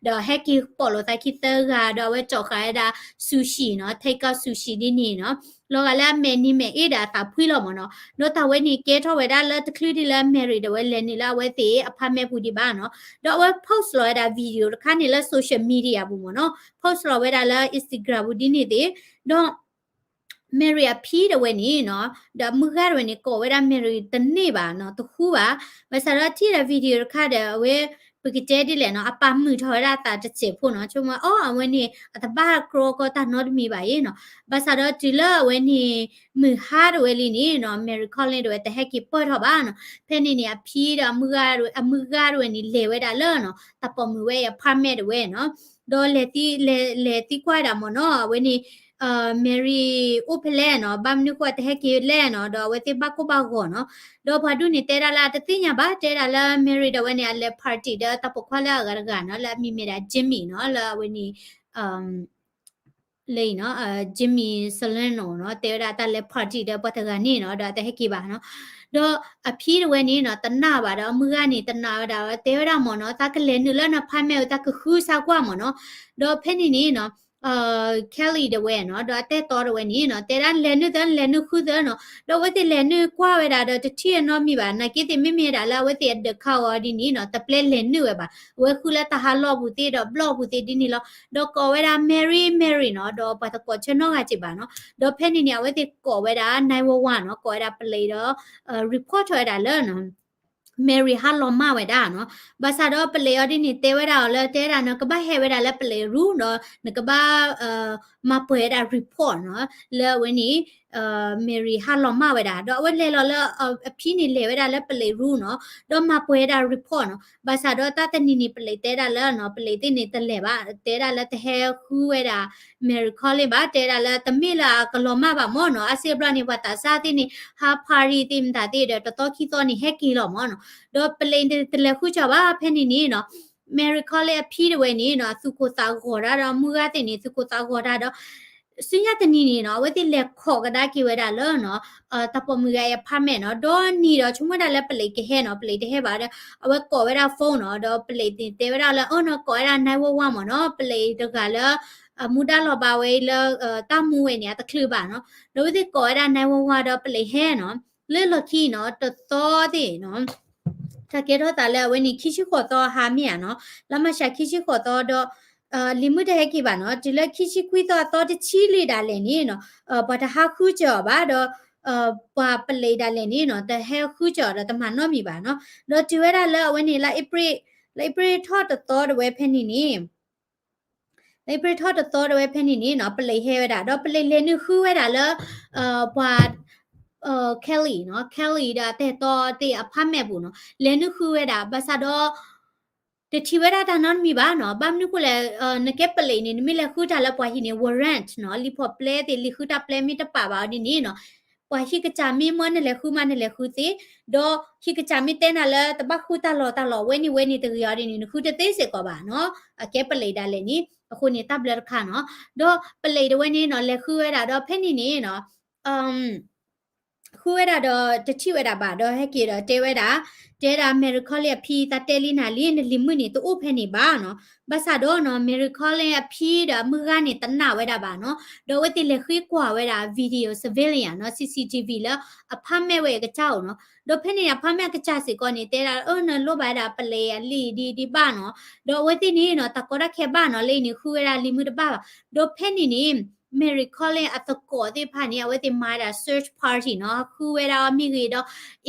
ဟဲက့ၤပိာ်လိာ်သးခံသၢဂၤ ဒီးအဝဲကၠီၣ်ဃာ်ဝဲဒၣ် sushi နီၤ take out sushi ဒ်န့ၣ်နီၤ လီၤဂာ်လၢအမဲာ်နံၤမဲာ်အ့ဒၣ်အသးဖှံလီၤမ့ၢ်နီၤ ဒီးတၢ်ဝဲန့ၣ်ကဲထီၣ်ဝဲဒၣ်လၢတချုးဒ်လၢ Mary ဒၣ်ဝဲလဲၤနုာ်လၢအဝဲသ့ၣ် apartment ပူၤဒံးဘၣ်နီၤ ဒီးအဝဲ post လီၤဝဲဒၣ် video တခါန့ၣ်လၢ social media ပူၤမ့ၢ်နီၤ post လီၤဝဲဒၣ်လၢ Instagram ပူၤဒ်န့ၣ်သ့ၣ် ဒီး Mary အဖံဒၣ်ဝဲန့ၣ်နီၤ ဒီးအမုၢ်ဂၤဒၣ်ဝဲန့ၣ် ကိးဝဲဒၣ် Mary တန့ၢ်ဘၣ်နီၤ တဃူဘၣ် ဘၣ်ဆၣ်ဒီးထံၣ်ဒီး video တခါဒီး အဝဲ ပကတဲဒ်လဲၣ်နီၤ အပာ်မုာ်ထီၣ်ဝဲဒၣ်အသးတစဲးဖိနီၤ ဆိကမိၣ် အိ အဝဲန့ၣ် အတဘၣ်ကြီကီတၢ်နီတမံၤဘၣ်အံၤနီၤ ဘၣ်ဆၣ်ဒီးတုၤလၢအဝဲန့ၣ် မုၢ်ဟါဒၣ်ဝဲလံန့ၣ်နီၤ Mary Collins ဒၣ်ဝဲတဟဲက့ၤပၢၢ်ထီၣ်ဘၣ်နီၤ ဖဲန့ၣ်န့ၣ် အဖံဒီးအမုၢ်ဂၤဒၣ်ဝဲ အမုၢ်ဂၤဒၣ်ဝဲန့ၣ် လဲၤဝဲဒၣ်လၢနီၤ တၢ်ပိာ်မုၣ်ဝဲအံၤ apartment ဒၣ်ဝဲနီၤ ဒီးလဲၤသံ လဲၤ လဲၤသံကွၢ်ဝဲဒၣ်မ့ၢ်နီၤ အဝဲန့ၣ် Mary အိၣ်ဖဲလဲၣ်နီၤ ဘၣ်မနုၤဃိတဟဲက့ၤလဲၣ်နီၤ ဒီးအဝဲသ့ၣ်ဘၣ်ကိၢ်ဘၣ်ဂီၤနီၤ ဒီးပှၤဒူၣ်န့ၣ်တဲဒၣ်လၢအတသ့ၣ်ညါဘၣ် တဲဒၣ်လၢ Mary ဒၣ်ဝဲန့ၣ် အလဲၤ party ဒီးတၢ်ပိာ်ခွါလၢအဂၤတဂၤနီၤ လၢအမံၤမ့ၢ်ဒၣ် Jimmy နီၤ လၢအဝဲန့ၣ် လၢအံၤနီၤ Jimmy Solano နီၤ တဲဝဲဒၣ်တၢ်လဲၤ party ဒီးပှၤတဂၤန့ၣ်နီၤ ဒီးအတဟဲက့ၤဘၣ်နီၤ ဒီးအဖံဒၣ်ဝဲန့ၣ်နီၤ တနာ်ဘၣ်ဒီးအမုၢ်ဂၤန့ၣ် တနာ်ဝဲဒၣ် တဲဝဲဒၣ်မ့ၢ်နီၤ သးကလဲၤနုာ်လၢန apartment တၢ်ကဃုစၢ်ကွၢ်မ့ၢ်နီၤ ဒီးဖဲန့ၣ်န့ၣ်နီၤ Kelly ဒၣ်ဝဲနီၤ ဒီးအတၢ်အဲၣ်တီဒၣ်ဝဲန့ၣ်နီၤ တဲဒၣ်လဲၤနုာ်သၢ လဲၤနုာ်ဃုသၢနီၤ ဒီးအဝဲသ့ၣ်လဲၤနုာ်ကွၢ်ဝဲဒၣ်ဒီးတထံၣ်အနီတမံၤဘၣ် နာ်က့သ့ၣ်မ့မ့ၢ်ဒၣ်လၢအဝဲသ့ၣ်အဒၢးခးအီၤဒ်န့ၣ်နီၤ တပျဲလဲၤနုာ်ဝဲဘၣ် အဝဲဃုလၢတၢ်ဟးလီၢ်ပူၤသ့ၣ်ဒီးဘျီၣ်ပူၤသ့ၣ်ဒ်န့ၣ်လီၤ ဒီးကိးဝဲဒၣ် Mary Mary နီၤ ဒီးပှၤတကိးဆၢနီတဂၤက့ၤဘၣ်နီၤ ဒီးဖဲန့ၣ်န့ၣ် အဝဲသ့ၣ်ကိးဝဲဒၣ် nine one one နီၤ ကိးဝဲဒၣ်ပလံးဒီး report ထီၣ်ဝဲဒၣ်လၢ Mary ဟးလီၤမၢ်ဝဲဒၣ်နီၤ ဘၣ်ဆၣ်ဒီးပလံးအီၤဒ်န့ၣ် တဲဝဲဒၣ်အီၤလၢ တဲဒၣ်နကဘၣ်ဟဲဝဲဒၣ်လၢပလံးရူၢ်ဒီး နကဘၣ် မၤပှဲၤဝဲဒၣ် report နီၤ လၢအဝဲန့ၣ် Mary ဟးလီၤမၢ်ဝဲဒၣ် ဒီးအဝဲလဲၤလီၤလၢ အဖံန့ၣ်လဲၤဝဲဒၣ်လၢပလံးရူၢ်နီၤ ဒီးမၤပှဲၤဝဲဒၣ် report နီၤ ဘၣ်ဆၣ်ဒီးတၢ်တနံၤန့ၣ် ပလံးတဲဒၣ်လၢနီၤ ပလံးသ့ၣ်န့ၣ်တလဲၤဘၣ် တဲဒၣ်လၢတဟဲဃုဝဲဒၣ် Mary Collins ဘၣ် တဲဒၣ်လၢတမ့ၢ်လၢအကလီၤမၢ်ဘၣ်မ့ၢ်နီၤ အါစုအါဘျီန့ၣ် ပှၤသးစၢ်သ့ၣ်န့ၣ် ဟး party သ့ၣ်မတၤသ့ၣ်ဒီး တသီခံသီန့ၣ် ဟဲက့ၤလီၤမ့ၢ်နီၤ ဒီးပလံးန့ၣ်တလဲၤဃုကီဘၣ် ဖဲန့ၣ်န့ၣ်နီၤ Mary Collins အဖံဒၣ်ဝဲန့ၣ်နီၤ အသူၣ်ကိၢ်သးဂီၤတၢ်ဒီး အမုၢ်ဂၤသ့ၣ်န့ၣ် သူၣ်ကိၢ်သးဂီၤတၢ်ဒီး ဆူညါတနံၤန့ၣ်နီၤ အဝဲသ့ၣ်လဲၤခိးကဒါက့ၤဝဲဒၣ်လၢနီၤ တၢ်ပိာ်မုၣ်ဂၤအံၤ apartment နီၤ ဒီးနံၤဒီးဆိကမိၣ်ဒၣ်လၢပလံးကဟဲနီၤ ပလံးတဟဲဘၣ်ဒီး အဝဲကိးဝဲဒၣ် phone နီၤ ဒီးပလံးန့ၣ်တဲဝဲဒၣ်လၢ အၢ နကိးဝဲဒၣ် nine one one မ့ၢ်နီၤ ပလံးတဂၤလၢ အမူဒါလီၤဘၣ်ဝဲအံၤလၢ တၢ်မူဝဲန့ၣ် အတချုးဘၣ်နီၤ ဒီးအဝဲသ့ၣ်ကိးဝဲဒၣ် nine one one ဒီးပလံးဟဲနီၤ လၢလီၢ်ခံနီၤ တသီသ့ၣ်နီၤ တၢ်ကဲထီၣ်သးလၢအဝဲန့ၣ် ခံဆံဃိးသီဟါမ့ၢ်ဧါနီၤ လါမၢ်ၡး ခံဆံဃိးသီဒီး လံၤမုၣ်တဟဲက့ၤဘၣ်နီၤ တုၤလၢခံဆံခွံသီအသီတဆံလံဒၣ်လဲာ်န့ၣ်နီၤ ပှၤတဟးဃုစၢၤအီၤဘၣ်ဒီး ပှၤပလံးဒၣ်လဲာ်န့ၣ်နီၤ တဟဲဃုစၢၤအီၤဒီးတမၤနီတမံၤဘၣ်နီၤ ဒီးတုၤဝဲဒၣ်လၢအဝဲန့ၣ် လါအ့ဖြ့ၣ်ထီၣ်တသီဒၣ်ဝဲဖဲန့ၣ်န့ၣ် လါအ့ဖြ့ၣ်ထီၣ်တသီဒၣ်ဝဲဖဲန့ၣ်န့ၣ်နီၤ ပလံးဟဲဝဲဒၣ် ဒီးပလံးလဲၤနုာ်ဃုဝဲဒၣ်လၢ ပှၤ Kelly နီၤ Kelly ဒီးအတၢ်အဲၣ်တီသ့ၣ် apartment ပူၤနီၤ လဲၤနုာ်ဃုဝဲဒၣ် ဘၣ်ဆၣ်ဒီး တထံၣ်ဝဲဒၣ်တၢ်နီတမံၤဘၣ်နီၤ ဘၣ်မနုၤဃိလဲၣ် နကဲပလံးန့ၣ် နမ့ၢ်လဲၤဃုတၢ်လၢပှၤဟံၣ်န့ၣ် warrant နီၤ လံာ်ဖီၣ်ပျဲသ့ၣ် လံာ်ဃုတၢ်ပျဲမ့ၢ်တပာ်ဘၣ်အီၤဒ်န့ၣ်နီၤ ပှၤဟံၣ်ကစၢ်မ့ၢ်မၢနလဲၤဃုမးနလဲၤဃုသ့ ဒီးဟံၣ်ကစၢ်မ့ၢ်တဲနၤလၢ တဘၣ်ဃုတၢ်လီၢ်တၢ်လီၢ်ဝဲန့ၣ်ဝဲန့ၣ်တဂ့ၤအီၤဒ်န့ၣ် နဃုတသ့စ့ၢ်ကီးဘၣ်နီၤ အကဲပလံးဒၣ်လဲာ်န့ၣ် အဃိန့ၣ်တၢ်ဘျၢတခါနီၤ ဒီးပလံးဒၣ်ဝဲန့ၣ်နီၤ လဲၤဃုဝဲဒၣ်ဒီးဖဲန့ၣ်န့ၣ်နီၤ ဃုဝဲဒၣ်ဒီးတထံၣ်ဝဲဒၣ်ဘၣ်ဒီးဟဲက့ၤဒီးတဲဝဲဒၣ် တဲဒၣ် Mary Collins အဖံ သးတဲလံနၤလံ နလံၤမုၣ်န့ၣ် တအိၣ်ဖဲန့ၣ်ဘၣ်နီၤ ဘၣ်ဆၣ်ဒီးနီၤ Mary Collins အဖံဒီးအမုၢ်ဂၤန့ၣ် တနာ်ဝဲဒၣ်ဘၣ်နီၤ ဒီးအဝဲသ့ၣ်လဲၤဃ့ကွၢ်ဝဲဒၣ် video surveillance နီၤ CCTV လၢ apartment ဝဲအကစၢ်အိၣ်နီၤ ဒီးဖဲန့ၣ် apartment အကစၢ်စ့ၢ်ကီးန့ၣ် တဲဒၣ် အၢ နလိၣ်ဘၣ်ဝဲဒၣ်ပလံးအလံာ်ဒ်ဒ်ဘၣ်နီၤ ဒီးအဝဲသ့ၣ်န့ၣ်နီၤ တၢ်ကီတၢ်ခဲဘၣ်နီၤ လၢအံၤန့ၣ် ဃုဝဲဒၣ်လံၤမုၣ်တဘၣ်ဘၣ် ဒီးဖဲန့ၣ်န့ၣ် Mary Collins အသကိးသ့ၣ်တဖၣ်န့ၣ် အဝဲသ့ၣ်မၤဝဲဒၣ် search party နီၤ ဃုဝဲဒၣ်အီၤမ့ၢ်ဂ့ၤဒီး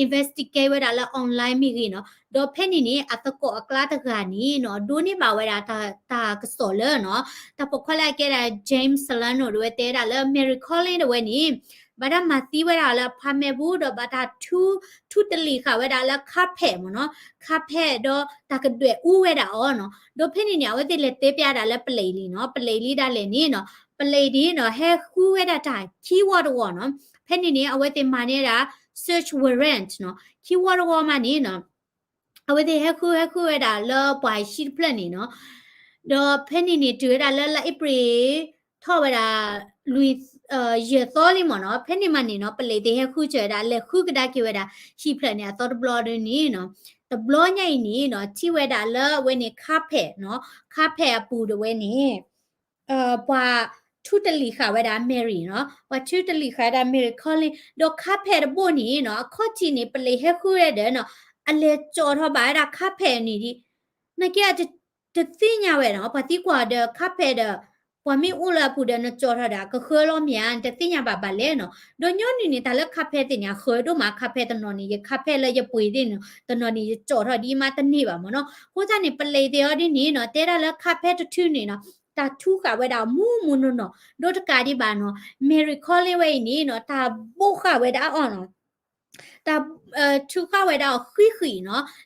investigate ဝဲဒၣ်လၢ online မ့ၢ်ဂ့ၤနီၤ ဒီးဖဲန့ၣ်န့ၣ် အသကိးအကျါတဂၤန့ၣ်နီၤ ဒိးန့ၢ်ဘၣ်ဝဲဒၣ်တၢ်ကစီၣ်လၢနီၤ တၢ်ပိာ်ခွါလၢအကဲဒၣ် James Solano ဒၣ်ဝဲတဲဒၣ်လၢ Mary Collins ဒၣ်ဝဲန့ၣ် ဘၣ်တၢ်မၤသံဝဲဒၣ်လၢ apartment ပူၤ ဒီးဘၣ်တၢ်ထူ ထူတလံာ်ဃာ်ဝဲဒၣ်လၢ carpet မ့ၢ်နီၤ carpet ဒီးတၢ်ကဒွဲၣ်အူဝဲဒၣ်အီၤနီၤ ဒီးဖဲန့ၣ်န့ၣ် အဝဲသ့ၣ်လဲၤတဲပျးဒၣ်လၢပလံးလံနီၤ ပလံးလံဒၣ်လဲာ်န့ၣ်နီၤ ပလံးဒ်နီၤ ဟဲဃုဝဲဒၣ်တၢ်ခံဝီတဝီနီၤ ဖဲန့ၣ်န့ၣ် အဝဲသ့ၣ်မၤန့ၢ်ဝဲဒၣ် search warrant နီၤ, ခံဝီတဝီမးန့ၣ်နီၤ အဝဲသ့ၣ်ဟဲဃုဟဲဃုဝဲဒၣ်လၢပှၤဟံၣ်တဖျၢၣ်န့ၣ်နီၤ, ဒီးဖဲန့ၣ်န့ၣ် တုၤဝဲဒၣ်လၢလါအ့ဖြ့ၣ် ထီၣ်ဝဲဒၣ် လွံၢ် ယဲၢ်သီလံမ့ၢ်နီၤ, ဖဲန့ၣ်မးန့ၣ်နီၤ ပလံးသ့ၣ်ဟဲဃုစၢၤဝဲဒၣ် လဲၤဃုကဒါက့ၤဝဲဒၣ် ဟံၣ်ဖျၢၣ်န့ၣ် အသီတဘျီဒီးန့ၣ်နီၤ, တဘျီညါအံၤန့ၣ်နီၤ ထံၣ်ဝဲဒၣ်လၢအဝဲန့ၣ် carpet နီၤ, carpet အပူၤဒၣ်ဝဲန့ၣ် ပှၤထူတလံာ်ဃာ်ဝဲဒၣ် Mary နီၤ, ပှၤထူတလံာ်ဃာ်ဝဲဒၣ် Mary Collins ဒီး carpet တဘိၣ်န့ၣ်နီၤ အခီၣ်ထံးန့ၣ် ပလံးဟဲဃုဝဲဒီးနီၤ အလဲၤကၠီၣ်ထီၣ်ဘၣ်ဝဲဒၣ် carpet န့ၣ်ဒံး, နာ်က့ တသ့ၣ်ညါဝဲနီၤ, ပှၤသံကွၢ်ဒီး carpet ဒီး ပှၤမ့ၢ်အိၣ်လၢအပူၤဒီးနကၠီၣ်ထီၣ်ဒီး အကဃၢလီၤမ့ၢ်ဧါ, နတသ့ၣ်ညါဘၣ်ဘၣ်လဲၣ်နီၤ, ဒီးညီနုၢ်န့ၣ် တၢ်လၢ carpet သ့ၣ်န့ၣ် အဃၢဒိၣ်မး carpet တနီၤန့ၣ် ယ carpet လၢယပှ့ၤသ့ၣ်န့ၣ် တနီၤန့ၣ် ယကၠီၣ်ထီၣ်ဒ်မးတန့ၢ်ဘၣ်မ့ၢ်နီၤ, အဃိသတးန့ၣ် ပလံးသ့ၣ်အီၤဒ်န့ၣ်နီၤ တဲဒၣ်လၢ carpet တထူန့ၣ်နီၤ တၢ်ထူဃာ်ဝဲဒၣ်မူမူနီၢ်နီၢ် ဒီးတကးဒံးဘၣ်နီၤ Mary Collins ဝဲအံၤန့ၣ်နီၤ တၢ်ဘိၣ်ဃာ်ဝဲဒၣ်အီၤနီၤ တၢ် ထူဃာ်ဝဲဒၣ်အီၤဃံးဃံးနီၤ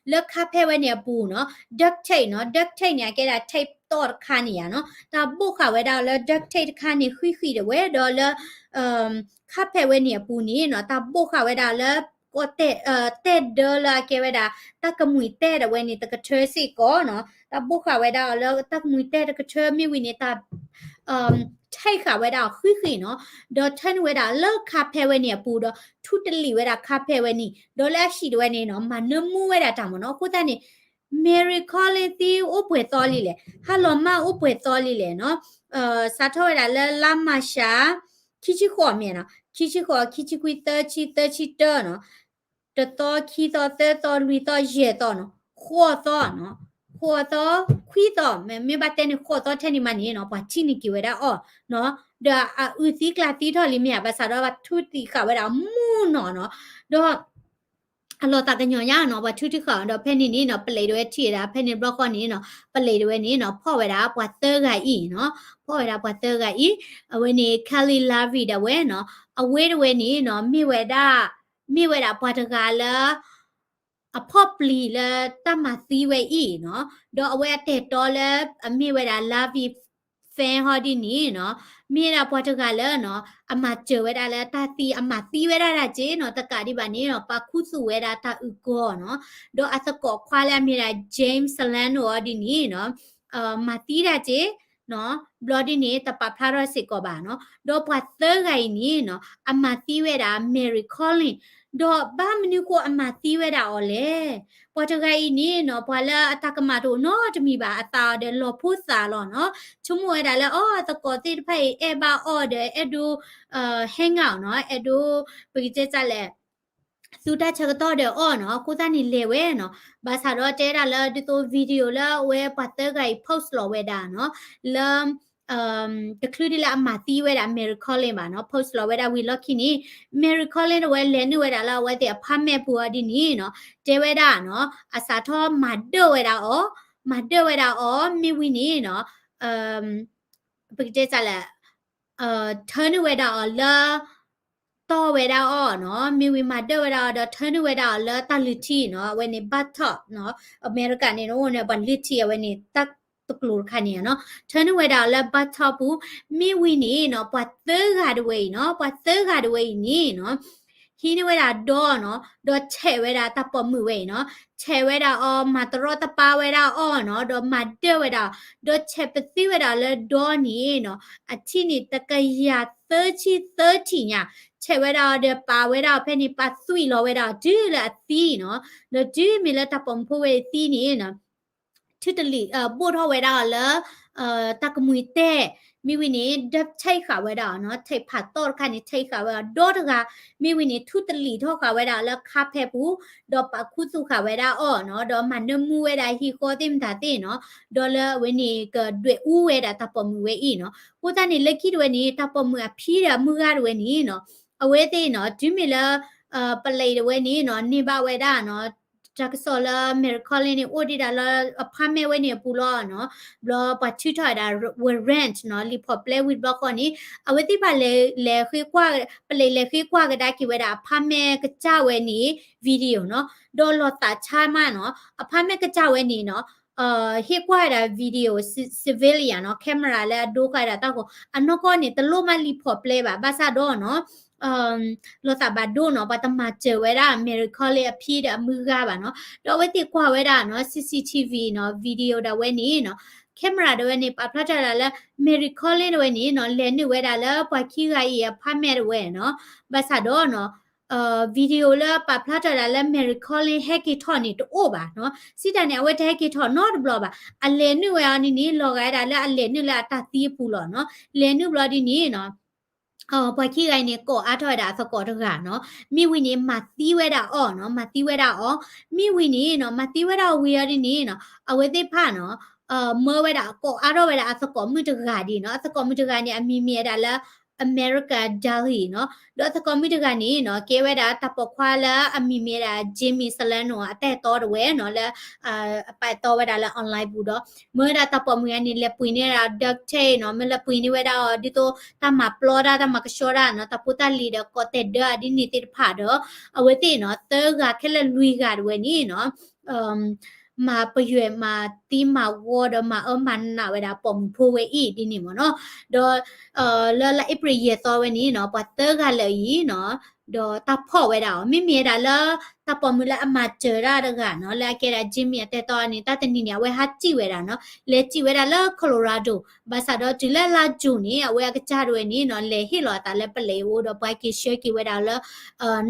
လၢ carpet ဝဲန့ၣ်အပူၤနီၤ duct tape နီၤ duct tape န့ၣ် အကဲဒၣ် tape သီၣ်တခါန့ၣ်ဧါနီၤ တၢ်ဘိၣ်ဃာ်ဝဲဒၣ်လၢ duct tape တခါန့ၣ် ဃံးဃံးဒၣ်ဝဲ ဒီးလၢ carpet ဝဲန့ၣ်အပူၤန့ၣ်နီၤ တၢ်ဘိၣ်ဃာ်ဝဲဒၣ်လၢ ကီၢ်တဲၣ် တဲၣ်ဒၢလၢအကဲဝဲဒၣ် တၢ်ကမှံၤတဲၣ်ဒၣ်ဝဲန့ၣ် တကထၢစ့ၢ်ကီးနီၤ တၢ်ဘိၣ်ဃာ်ဝဲဒၣ်အီၤလၢတၢ်ကမှံၤတဲၣ်တကထၢမ့ၢ်ဝံၤန့ၣ် တၢ် tape ဃာ်ဝဲဒၣ်အီၤဃံးဃံးနီၤ ဒီးထၢနုာ်ဝဲဒၣ်လၢ carpet ဝဲန့ၣ်အပူၤဒီး ထူတလံာ်ဝဲဒၣ် carpet ဝဲန့ၣ် ဒီးလၢအဟံၣ်ဒၣ်ဝဲန့ၣ်နီၤ မၤနၢမူဝဲဒၣ်တၢ်မ့ၢ်နီၤ အဃိသတးန့ၣ် Mary Collins သံအိၣ်ပှဲၤသီလံလဲၣ် ဟါလီၤမၢ်အိၣ်ပှဲၤသီလံလဲၣ်နီၤ စးထီၣ်ဝဲဒၣ်လၢလါမၢ်ၡး ခံဆံဃိးမ့ၢ်နီၤ ခံဆံဃိး ခံဆံခွံ သၢဆံ သၢဆံတၢနီၤ တသီ ခံသီ သၢသီ လွံၢ်သီ ယဲၢ်သီနီၤ ဃိးသီနီၤ ဃိးသီ ခွံသီ မ့ၢ်ဘၣ်တဲန့ၣ် ဃိးသီထဲန့ၣ်မးန့ၣ်နီၤ ပှၤထံၣ်န့ၢ်က့ၤဝဲဒၣ်အီၤနီၤ ဒီးအအုၣ်သံကျါသံထီၣ်လံမ့ၢ်ဧါ ဘၣ်ဆၣ်ဒီးပှၤထူတံၢ်ဃာ်ဝဲဒၣ်မူနီၢ်နီၤ ဒီး အလီၤသးကညီၤညါနီၤ ပှၤထူတံၢ်ဃာ်အီၤဒီးဖဲန့ၣ်န့ၣ်နီၤ ပလံးဒၣ်ဝဲထံၣ်ဝဲဒၣ် ဖဲန့ၣ်တဘျီဃီန့ၣ်နီၤ ပလံးဒၣ်ဝဲန့ၣ်နီၤ ဖီၣ်ဝဲဒၣ်ပှၤသၢဂၤအံၤနီၤ ဖီၣ်ဝဲဒၣ်ပှၤသၢဂၤအံၤ အဝဲန့ၣ် Kelly Lowry ဒၣ်ဝဲနီၤ အဝဲဒၣ်ဝဲန့ၣ်နီၤ မ့ၢ်ဝဲဒၣ် မ့ၢ်ဝဲဒၣ်ပှၤတဂၤလၢ အဖီၣ်ပျံၤလၢတၢ်မၤသံဝဲအံၤနီၤ ဒီးအဝဲအတဲာ်တီလၢ အမ့ၢ်ဝဲဒၣ် Lowry fan ဟီဒ်န့ၣ်နီၤ မ့ၢ်ဒၣ်ပှၤတဂၤလၢနီၤ အမၤစၢၤဝဲဒၣ်လၢတၢ်သံ အမၤသံဝဲဒၣ်ဒၣ်က့နီၤ တကးဒံးဘၣ်န့ၣ်နီၤ ပာ်ခူသူၣ်ဝဲဒၣ်တၢ်အုၣ်ကီၤနီၤ ဒီးအသကိးခွါလၢအမ့ၢ်ဒၣ် James Solano အီၤဒ်န့ၣ်နီၤ မၤသံဒၣ်က့ ဘျီဒ်န့ၣ် တပာ်ဖျါထီၣ်စ့ၢ်ကီးဘၣ်နီၤ ဒီးပှၤသၢဂၤအံၤန့ၣ်နီၤ အမၤသံဝဲဒၣ် Mary Collins ဒီးဘၣ်မနုၤဃိအမၤသံဝဲဒၣ်အီၤလဲၣ် ပှၤတဂၤအံၤန့ၣ်နီၤ ပှၤလၢအတၢ်ကမၣ်တအိၣ်နီတမံၤဘၣ် အသးအီၤဒီးလီၤဖိသၣ်လီၤနီၤ ဆိကမိၣ်ဝဲဒၣ်လၢအီၤ အသကိးသ့ၣ်တဖၣ်အံၤ အဲၣ်ဘၣ်အီၤဒီးအဲၣ်ဒိး hang out နီၤ အဲၣ်ဒိး ပကတဲတၢ်လဲၣ် သူတၢ်ဆၢကတီၢ်ဒီးအီၤနီၤ အဃိသတးန့ၣ်လဲၤဝဲနီၤ ဘၣ်ဆၣ်ဒီးတဲဒၣ်လၢဒ်သိး video လၢအဝဲပှၤသၢဂၤအံၤ post လီၤဝဲဒၣ်နီၤ လၢ တချုးဒ်လၢအမၤသံဝဲဒၣ် Mary Collins ဘၣ်နီၤ post လီၤဝဲဒၣ်ဝံၤလီၢ်ခံန့ၣ် Mary Collins တဝဲလဲၤနုာ်ဝဲဒၣ်လၢအဝဲသ့ၣ် apartment ပူၤအီၤဒ်န့ၣ်နီၤ တဲဝဲဒၣ်နီၤ အစးထီၣ်မၤဒၢၣ်ဝဲဒၣ်အီၤ မၤဒၢၣ်ဝဲဒၣ်အီၤ မ့ၢ်ဝံၤန့ၣ်နီၤ ပကတဲစးလဲၣ် ထၢနုာ်ဝဲဒၣ်အီၤလၢ တီၢ်ဝဲဒၣ်အီၤနီၤ မ့ၢ်ဝံၤမၤဒၢၣ်ဝဲဒၣ်အီၤဒီးထၢနုာ်ဝဲဒၣ်အီၤလၢတၢ်လုၢ်ထံနီၤ အဝဲန့ၣ် bathtub နီၤ အမဲရကၤန့ၣ် အိၣ်န့ၣ် ပှၤလုၢ်ထံအဝဲန့ၣ် တၢ်တကျိၤတခါန့ၣ်နီၤ ထၢနုာ်ဝဲဒၣ်အီၤလၢ bathtub ပူၤ မ့ၢ်ဝံၤန့ၣ်နီၤ ပှၤသၢဂၤတဝဲအံၤနီၤ ပှၤသၢဂၤတဝဲအံၤန့ၣ်နီၤ ဟံးန့ၢ်ဝဲဒၣ်ဒီနီၤ ဒီးဆဲးဝဲဒၣ်တၢ်ပိာ်မုၣ်ဝဲအံၤနီၤ ဆဲးဝဲဒၣ်အီၤ မၤတရီတပါဝဲဒၣ်အီၤနီၤ ဒီးမၤဒၢၣ်ဝဲဒၣ် ဒီးဆဲးပသံဝဲဒၣ်လၢဒီန့ၣ်နီၤ အထံၣ်န့ၣ်တကယၤသၢဆံသၢထံၣ်ညါ ဆဲးဝဲဒၣ်အီၤဒီးပာ်ဝဲဒၣ်အီၤဖဲန့ၣ် ပာ်သွံၣ်လီၤဝဲဒၣ်အီၤတုၤလၢအသံနီၤ ဒီးတုၤမ့ၢ်လၢတၢ်ပိာ်မုၣ်ဖိဝဲအံၤသံန့ၣ်နီၤ ထူတလံာ် ဘိၣ်ထီၣ်ဝဲဒၣ်အီၤလၢ တၢ်ကမှံၤတဲၢ် မ့ၢ်ဝံၤန့ၣ် duct tape ဃာ်ဝဲဒၣ်အီၤနီၤ tape ဖးသီၣ်တခါန့ၣ် tape ဃာ်ဝဲအီၤဒီတဂၤ မ့ၢ်ဝံၤန့ၣ် ထူတလံာ်ထီၣ်ဃာ်ဝဲဒၣ်အီၤလၢ carpet ပူၤ ဒီးပာ်ခူသူၣ်ဃာ်ဝဲဒၣ်အီၤနီၤ ဒီးမၤနၢမူဝဲဒၣ်ဟံၣ်ဃီသ့ၣ်မတၤသ့ၣ်နီၤ ဒီးလၢအဝဲန့ၣ်ကဒွဲၣ်အူဝဲဒၣ်တၢ်ပိာ်မုၣ်ဝဲအံၤနီၤ အဃိသတးန့ၣ် လၢခံတဝဲန့ၣ် တၢ်ပိာ်မုၣ်အဖံဒီးအမုၢ်ဂၤတဝဲန့ၣ်နီၤ အဝဲသ့ၣ်နီၤ တုၤမ့ၢ်လၢ ပလံးတဝဲန့ၣ်နီၤ န့ၢ်ဘၣ်ဝဲဒၣ်နီၤ တၢ်ကစီၣ်လၢ Mary Collins န့ၣ် အိၣ်ဒံးဒၣ်လၢ apartment ဝဲန့ၣ်အပူၤလီၤနီၤ ဘျီပှၤထုးထီၣ်ဝဲဒၣ် warrant နီၤ လံာ်ဖီၣ်ပျဲဝံၤတဘျီဃီန့ၣ် အဝဲသ့ၣ်တဖၣ်လဲၤ လဲၤဃ့ကွၢ် ပလံးလဲၤဃ့ကွၢ်ကဒါက့ၤဝဲဒၣ် apartment ကစၢ်ဝဲန့ၣ် video နီၤ ဒီးလီၤသးဆါမးနီၤ apartment ကစၢ်ဝဲန့ၣ်နီၤ ဟ့ၣ်ကွၢ်ဝဲဒၣ် video civilian နီၤ camera လၢအဒိဃာ်ဝဲဒၣ်တၢ်ဃိ အနီၢ်ကီၢ်န့ၣ် တလိၣ်မးလံာ်ဖီၣ်ပျဲဘၣ် ဘၣ်ဆၣ်ဒီးနီၤ လီၤသးဘၣ်ဒိနီၤ, ပှၤတမၤစၢၤဝဲဒၣ် Mary Collins အဖံဒီးအမုၢ်ဂၤဘၣ်နီၤ. ဒီးအဝဲသ့ၣ်ကွၢ်ဝဲဒၣ်နီၤ C C T V နီၤ video ဒၣ်ဝဲန့ၣ်နီၤ, camera ဒၣ်ဝဲန့ၣ် ပာ်ဖျါထီၣ်ဒၣ်လၢ Mary Collins ဒၣ်ဝဲန့ၣ်နီၤ လဲၤနုာ်ဝဲဒၣ်လၢပှၤခံဂၤအံၤအ apartment ဒၣ်ဝဲနီၤ. ဘၣ်ဆၣ်ဒီးနီၤ video လၢပာ်ဖျါထီၣ်ဒၣ်လၢ Mary Collins ဟဲက့ၤထီၣ်န့ၣ်တအိၣ်ဘၣ်နီၤ. စံးတၢ်န့ၣ် အဝဲတဟဲက့ၤထီၣ်နီတဘျီဘၣ်. အလဲၤနုာ်ဝဲအီၤန့ၣ်န့ၣ် လီၤဂာ်ဝဲဒၣ်လၢအလဲၤနုာ်လၢအတၢ်သံအပူၤလီၤနီၤ. လဲၤနုာ်ဘျီဒ်န့ၣ်နီၤ ပှၤခံဂၤအံၤန့ၣ် ကိးအါထီၣ်ဝဲဒၣ်အသကိးတဂၤနီၤ. မ့ၢ်ဝံၤန့ၣ် မၤသံဝဲဒၣ်အီၤနီၤ, မၤသံဝဲဒၣ်အီၤ. မ့ၢ်ဝံၤန့ၣ်နီၤ မၤသံဝဲဒၣ်အီၤဝံၤအီၤဒ်န့ၣ်နီၤ အဝဲသ့ၣ်တဖၣ်နီၤ မၢဝဲဒၣ်ကိးအါထီၣ်ဝဲဒၣ်အသကိးမုၣ်တဂၤဒ်နီၤ. အသကိးမုၣ်တဂၤန့ၣ် အမံၤမ့ၢ်ဝဲဒၣ်လၢ America Dali နီၤ. ဒီးအသကိးမုၣ်တဂၤန့ၣ်နီၤ ကဲဝဲဒၣ်တၢ်ပိာ်ခွါလၢအမံၤမ့ၢ်ဝဲဒၣ် Jimmy Salerno အတၢ်အဲၣ်တီဒၣ်ဝဲနီၤ လၢ အပာ်အဲၣ်တီဝဲဒၣ်လၢ online ပူၤဒီး မၢဝဲဒၣ်တၢ်ပိာ်မုၣ်ဂၤန့ၣ် လဲၤပှ့ၤန့ၢ်ဝဲဒၣ် duct tape နီၤ, မ့ၢ်လဲၤပှ့ၤန့ၢ်ဝဲဒၣ်အီၤ ဒ်သိးတၢ်မၤပျီတၢ် တၢ်မၤကဆှီတၢ်နီၤ, တၢ်ဖိတၢ်လံၤဒီးကိးတဲာ်ဒၢအဒ်န့ၣ်သ့ၣ်တဖၣ်ဒီး အဝဲသ့ၣ်နီၤ သၢဂၤခဲလၢာ်လွံၢ်ဂၤဒၣ်ဝဲန့ၣ်နီၤ မၤပယွဲၢ်မၤသံမၤဝီဒီးမၤအၢမၤနးဝဲဒၣ်ပိာ်မုၣ်ဖိဝဲအံၤဒ်န့ၣ်မ့ၢ်နီၤ. ဒီး လၢလါအ့ဖြ့ၣ်ယဲၢ်သီဝဲန့ၣ်နီၤ ပှၤသၢဂၤလၢာ်အံၤနီၤ ဒီးတၢ်ဖီၣ်ဝဲဒၣ်အီၤ မ့မ့ၢ်ဝဲဒၣ်လၢတၢ်ပိာ်မုၣ်လၢအမၤစၢၤတၢ်တဂၤနီၤ လၢအကဲဒၣ် Jimmy အတၢ်အဲၣ်တီန့ၣ် တၢ်တနံၤန့ၣ် အဝဲဟးစံၣ်ဝဲဒၣ်နီၤ လဲၤစံၣ်ဝဲဒၣ်လၢ Colorado ဘၣ်ဆၣ်ဒီးတုၤလၢလါယူၤန့ၣ် အဝဲအကစၢ်ဒၣ်ဝဲန့ၣ်နီၤ လဲၤဟ့ၣ်လီၤအသးလၢပလဲၤအိၣ်ဒီးပှၤဟဲက့ၤဆှၢက့ၤဝဲဒၣ်လၢ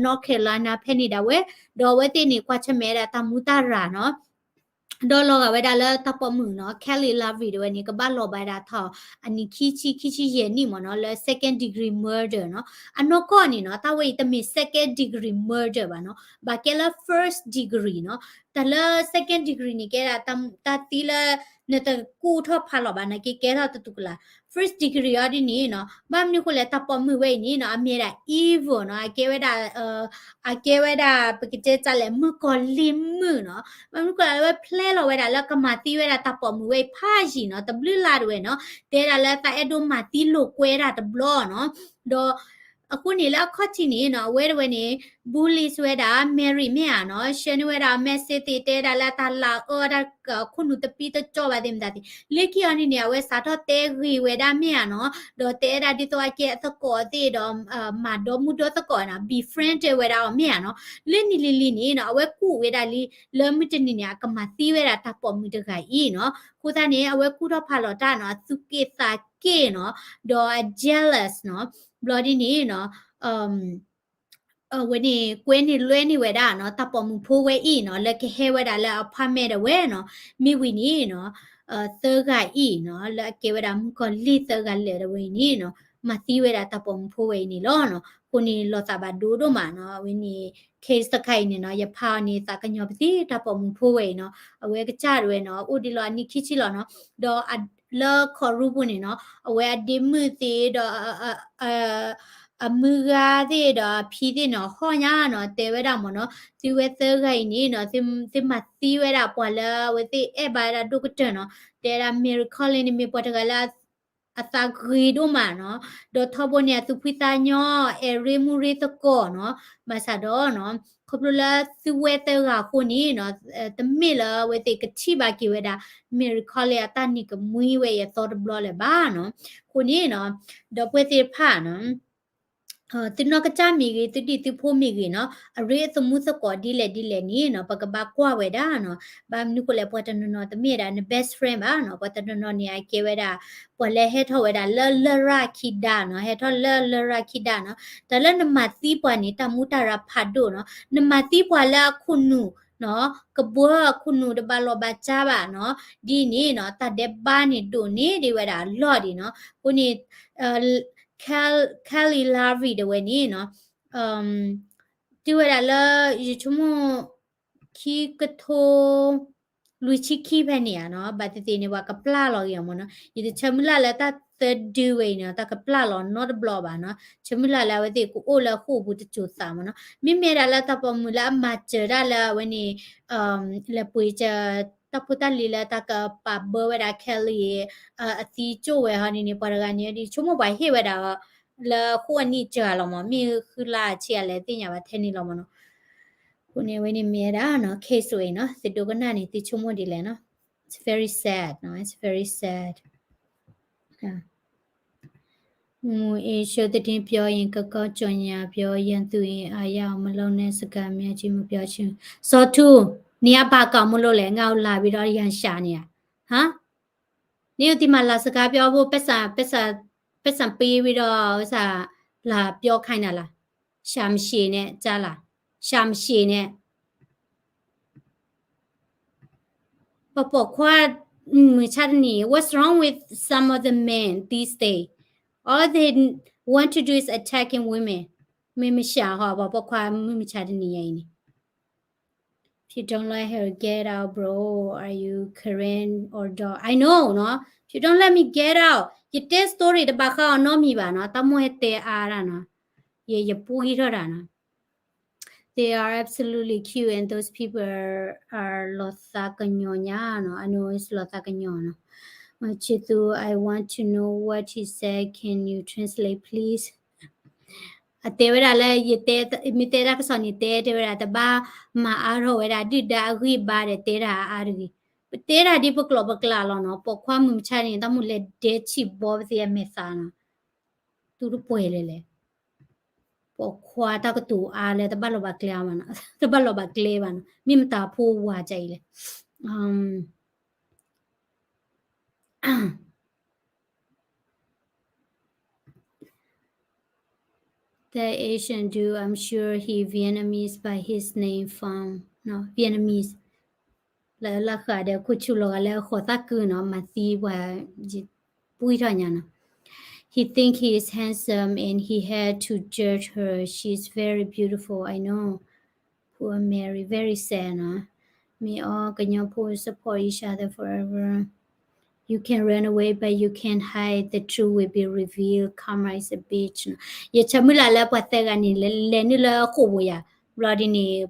North Carolina ဖဲန့ၣ်ဒၣ်ဝဲ ဒီးအဝဲသ့ၣ်န့ၣ် ကွၢ်ဆၢၣ်မဲာ်ဝဲဒၣ်တၢ်မူတၢ်ရၢ်နီၤ ဒီးလီၤဂာ်ဝဲဒၣ်လၢတၢ်ပိာ်မုၣ်နီၤ Kelly Lowry ဒၣ်ဝဲန့ၣ် ကဘၣ်လီၤဘၣ်ဒၣ်ထီၣ် အနံၣ်ခံဆံ ခံဆံယဲၢ်နံၣ်မ့ၢ်နီၤ လၢ second degree murder နီၤ. အနီၢ်ကီၢ်န့ၣ်နီၤ တၢ်ဝဲအံၤတမ့ၢ် second degree murder ဘၣ်နီၤ ဘၣ်ကဲလၢ first degree နီၤ. တၢ်လၢ second degree န့ၣ် ကဲဒၣ်တၢ်သံလၢ နတကူၣ်ထီၣ်ဖးလီၤဘၣ် နကကဲထီၣ်တတူၢ်ကလာ် first degree အီၤဒ်န့ၣ်နီၤ ဘၣ်မနုၤဃိလဲၣ် တၢ်ပိာ်မုၣ်ဝဲအံၤန့ၣ်နီၤ အမ့ၢ်ဝဲဒၣ် evil နီၤ အကဲဝဲဒၣ် အကဲဝဲဒၣ် ပကတဲတၢ်လဲၣ် မုၣ်ကီၤလံၢ်မုၣ်နီၤ. ဘၣ်မနုၤဃိလဲၣ် အဝဲ plan လီၤဝဲဒၣ်လၢကမၤသံဝဲဒၣ်တၢ်ပိာ်မုၣ်ဝဲအံၤဖးယံာ်နီၤ တဘျုးလါဒၣ်ဝဲနီၤ တဲဒၣ်လၢသးအဲၣ်ဒိးမၤသံလိာ်ကွဲဒၣ်တဘျီနီၤ. ဒီး အဃိန့ၣ်လၢအခီၣ်ထံးန့ၣ်နီၤ အဝဲဒၣ်ဝဲန့ၣ် bully ဝဲဒၣ် Mary မ့ၢ်ဧါနီၤ ဆှၢန့ၢ်ဝဲဒၣ် message သ့ၣ် တဲဒၣ်လၢတၢ်လၢအအၢတၢ်ခိၣ်နူာ်တပံတကၠီဘၣ်သ့ၣ်မတၤသ့ၣ် လၢခံအီၤန့ၣ်န့ၣ် အဝဲစးထီၣ်တဲဂ့ၤဝဲဒၣ်မ့ၢ်ဧါနီၤ ဒီးတဲဒၣ်ဒ်သိးအကဲအသကိးသ့ၣ်ဒီး မၤဒီမုၢ်ဒီသကိးနီၤ befriend ဝဲဒၣ်အီၤမ့ၢ်ဧါနီၤ. လၢနံၤလံၤလံၤန့ၣ်နီၤ အဝဲကူၣ်ဝဲဒၣ်လံ လၢမုၢ်တနံၤန့ၣ် အကမၤသံဝဲဒၣ်တၢ်ပိာ်မုၣ်တဂၤအံၤနီၤ. အဃိသတးန့ၣ် အဝဲကူၣ်ထီၣ်ဖးလီၤတၢ်နီၤ အသူၣ်က့ၣ်သးက့ၣ်နီၤ ဒီးအ jealous နီၤ ဘျီဒ်န့ၣ်နီၤ အဝဲန့ၣ် ကွဲန့ၢ်လွဲန့ၢ်ဝဲဒၣ်နီၤ တၢ်ပိာ်မုၣ်ဖိဝဲအံၤနီၤ လၢကဟဲဝဲဒၣ်လၢအ apartment ဒၣ်ဝဲနီၤ. မ့ၢ်ဝံၤန့ၣ်နီၤ သၢဂၤအံၤနီၤ လၢအကဲဝဲဒၣ်မုၣ်ကီၤလံၢ်သၢဂၤလၢာ်ဒၣ်ဝဲအံၤန့ၣ်နီၤ မၤသံဝဲဒၣ်တၢ်ပိာ်မုၣ်ဖိဝဲအံၤန့ၣ်လီၤနီၤ. အဃိန့ၣ်လီၤသးဘၣ်ဒိဒိၣ်မးနီၤ အဝဲန့ၣ် case တခါအံၤန့ၣ်နီၤ ယဖးအီၤန့ၣ် သးကညီၤပသံ တၢ်ပိာ်မုၣ်ဖိဝဲအံၤနီၤ အဝဲကစၢ်ဒၣ်ဝဲနီၤ အိၣ်ဒံးလီၤအနံၣ်ခံဆံလီၤနီၤ ဒီး လၢ court room ပူၤန့ၣ်နီၤ အဝဲအဒ့မုၣ်သ့ၣ်ဒီး အမုၢ်ဂၤသ့ၣ်ဒီးအဖံသ့ၣ်နီၤ ဟီၣ်ညါနီၤ တဲဝဲဒၣ်မ့ၢ်နီၤ သုဝဲသၢဂၤအံၤန့ၣ်နီၤ သုမၤသံဝဲဒၣ်ပှၤလၢအဝဲသ့ၣ်အဲၣ်ဘၣ်ဝဲဒၣ်ဒိၣ်ကတၢၢ်နီၤ တဲဒၣ် Mary Collins န့ၣ်မ့ၢ်ပှၤတဂၤလၢ အသးဂ့ၤဒိၣ်မးနီၤ ဒီးထီဘိန့ၣ် အသူၣ်ဖှံသးညီ အဲၣ်ရ့မူရ့သကိးနီၤ ဘၣ်ဆၣ်ဒီးနီၤ ခီဖျိလၢသုဝဲသၢဂၤအဃိန့ၣ်နီၤ တမ့ၢ်လၢအဝဲသ့ၣ်ကထံၣ်ဘၣ်က့ၤဝဲဒၣ် Mary Collins အတၢ်နံၤကမှံဝဲအံၤအသီတဘျီလၢၤဘၣ်နီၤ. အဃိန့ၣ်နီၤ ဒီပုၢ်ဝဲၢ်သ့ၣ်တဖၣ်နီၤ သုနီၢ်ကစၢ်မ့ၢ်ဂ့ၤ သုဒံၣ်သုဖိမ့ၢ်ဂ့ၤနီၤ အရ့အသမူသကိးဒ်လဲၣ်ဒ်လဲၣ်န့ၣ်နီၤ ပကဘၣ်ကွၢ်ဝဲဒၣ်နီၤ. ဘၣ်မနုၤဃိလဲၣ် ပှၤတနီၤနီၤတမ့ၢ်ဒၣ်န best friend ဘၣ်နီၤ ပှၤတနီၤနီၤန့ၣ် အကဲဝဲဒၣ် ပှၤလၢဟဲထီၣ်ဝဲဒၣ်လၢလရာ်ခံဒါနီၤ ဟဲထီၣ်လၢလရာ်ခံဒါနီၤ တၢ်လၢနမၤသံပှၤန့ၣ် တၢ်မူတၢ်ရၢဖးဒိၣ်နီၤ နမၤသံပှၤလၢအခိၣ်နူာ်နီၤ ကဘှၢအခိၣ်နူာ်တဘၣ်လီၢ်ဘၣ်စၢ်ဘၣ်နီၤ ဒ်န့ၣ်နီၤ တၢ်ဒဲးဘးန့ၣ်ဒိၣ်န့ၢ်ဒံးဝဲဒၣ်အလီၢ်ဒံးနီၤ. အဃိန့ၣ် Kelly Lowry ဒၣ်ဝဲန့ၣ်နီၤ တုၤဝဲဒၣ်လၢ ယဆိကမိၣ် ခံကထိ လွံၢ်ဆံခံဖဲန့ၣ်ဧါနီၤ ဘၣ်သ့ၣ်သ့ၣ်န့ၣ် ပှၤကပျၢ်လီၤက့ၤအီၤမ့ၢ်နီၤ ယတဆၢမုၢ်လၢ်လၢတၢ်သၢဒုဝဲအံၤနီၤ တၢ်ကပျၢ်လီၤနီတဘျီဘၣ်နီၤ ဆၢမုၢ်လၢ်လၢအဝဲသ့ၣ်ကအိၣ်လၢအဃိာ်ပူၤတစိၤသးမ့ၢ်နီၤ မ့မ့ၢ်ဒၣ်လၢတၢ်ပိာ်မုၣ်လၢအမၤစၢၤဒၣ်လၢအဝဲန့ၣ် လဲၤပှ့ၤစၢၤ တၢ်ဖိတၢ်လံၤလၢတၢ်ကပာ်ဘၢဝဲဒၣ် Kelly အသံကၠိၣ်ဝဲဟီန့ၣ်န့ၣ် ပှၤတဂၤန့ၣ် ဒ်ဆိကမိၣ်ပှၤဟ့ၣ်ဝဲဒၣ် လၢအဃိာ်အနံၣ်စှၤလီၤမ့ၢ် မ့ၢ်ဃုလါဆံးအလဲၣ်သ့ၣ်ညါဘၣ်ထဲန့ၣ်လီၤမ့ၢ်နီၤ. အဃိန့ၣ် အဝဲန့ၣ်မ့ၢ်ဝဲဒၣ်နီၤ case ဝဲအံၤနီၤ သုဒိကနၣ်န့ၣ် သုဆိကမိၣ်ဒ်လဲၣ်နီၤ it's very sad နီၤ it's very sad. မူအ့ရှုသတင်ပြောရင် ကကောကြော်ညာပြော ရန်သူအင်အားရအောင် မလုပ်နဲ့ စကားများကြီး မပြောချင်ဘူး စောထူ နင်ကဘာကောက်မလို့လဲ ငါ့ကိုလာပြီးတော့ ရန်ရှာနေတာ ဟမ် နင်တို့ဒီမှာ လာစကားပြောဖို့ ပိုက်ဆံ ပိုက်ဆံ ပိုက်ဆံပေးပြီးတော့ ဥစ္စာ လာပြောခိုင်းတာလား ရှာမရှိနဲ့ ကြားလား ရှာမရှိနဲ့ ပပိာ်ခွါ မုၢ်မဆါတနံၤ what's wrong with some of the men these days? All they want to do is attacking women. မ့ၢ်မဆါဟီ ပပိာ်ခွါ မုၢ်မဆါတနံၤအံၤန့ၣ် If you don't let her get out, bro, are you Karen or dog? I know, နော်. If you don't let me get out, ယတဲ story တဘၣ်ဃးအီၤနီတမံၤဘၣ်နော်. တၢ်မိၣ်ဟဲတဲအါဒၣ်နော်. ယ ယပူထီၣ်တၢ်နော်. They are absolutely cute and those people are, are လီၤသးကညီၤညါနော်. I know it's လီၤသးကညီၤနော်. မချစ်သူ I want to know what he said. Can you translate, please? အတဲဝဲဒၣ်လၢ ယတဲ မ့ၢ်တဲတၢ်ကစီၣ်န့ၣ် တဲ တဲဝဲဒၣ် တဘၣ်မၤအါထီၣ်ဝဲဒၣ် ဒုၣ်ဒါအဂံၢ်ဘါဒီး တဲတၢ်အါတဂ့ၤ. ပတဲတၢ်ဒ်ပကျိာ်ပကျးလီၤနော်. ပိာ်ခွါမုၢ်မဆါန့ၣ် တၢ်မူလဲၤဒဲဆံးဘီပသ့အမဲာ်သးနော်. တူၢ်တပှဲၤလဲၣ်လဲၣ်. ပိာ်ခွါတၢ်ကတိၤအါလၢ တဘၣ်လီၤဘၣ်ကျဲဘၣ်နော်. တဘၣ်လီၤဘၣ်ကျဲဘၣ်နော်. မ့ၢ်မတၤဖိဝၤကၢ်အံၤလဲၣ်. Um, That Asian dude, I'm sure he Vietnamese by his name found. No, Vietnamese. လၢလၢဃာ်ဒီး ခိၣ်ဆူၣ်လီၤဂာ်လၢအဃိးသၣ်ကုၢ်နီၤ မၤသံပှၤ ပူထီၣ်ညါနီၤ. He think he is handsome and he had to judge her. She's very beautiful, I know. Poor Mary, very sad နီၤ. မ့ၢ်အီၤ ကညီဖိ support each other forever. You can run away, but you can't hide. The truth will be revealed. Karma is a bitch နီၤ. ယဆၢမုၢ်လၢ်လၢပှၤသၢဂၤန့ၣ် လဲၤနုာ်လၢဃိာ်ပူၤယၤ, ဘျီဒ်န့ၣ်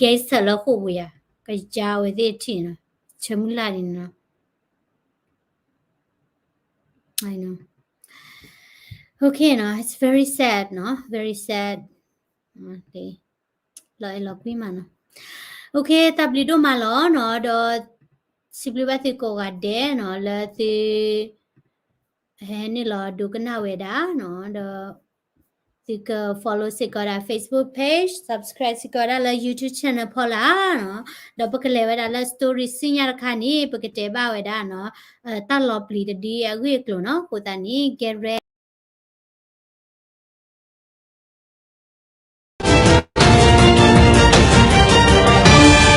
gangster လၢဃိာ်ပူၤယၤ, ကယါဝဲသ့ၣ်ထံၣ်နီၤ. ဆၢမုၢ်လၢ်န့ၣ်နီၤ. I know. Okay နီၤ, it's very sad နီၤ, very sad. လီၤအဲၣ်လီၤကွံမးနီၤ. Okay, တၢ်ဘျုးဒိၣ်မးလီၤနီၤ, ဒီး စံးဘျုးဘၣ်သုကိးဂၤဒဲးနီၤ လၢသု ဟဲနုာ်လီၤဒိကနၣ်ဝဲဒၣ်နီၤ, ဒီး သုက follow စ့ၢ်ကီးဒၣ် Facebook page, subscribe စ့ၢ်ကီးဒၣ်လၢ YouTube channel ဖီလာ်နီၤ, ဒီးပကလဲၤဝဲဒၣ်လၢ story ဆူညါတခါန့ၣ် ပကတဲဘၣ်ဝဲဒၣ်နီၤ, တၢ်လီၤပျံၤတဒုအဂ့ၢ်အကျိၤနီၤ, အဃိသတးန့ၣ် get ready.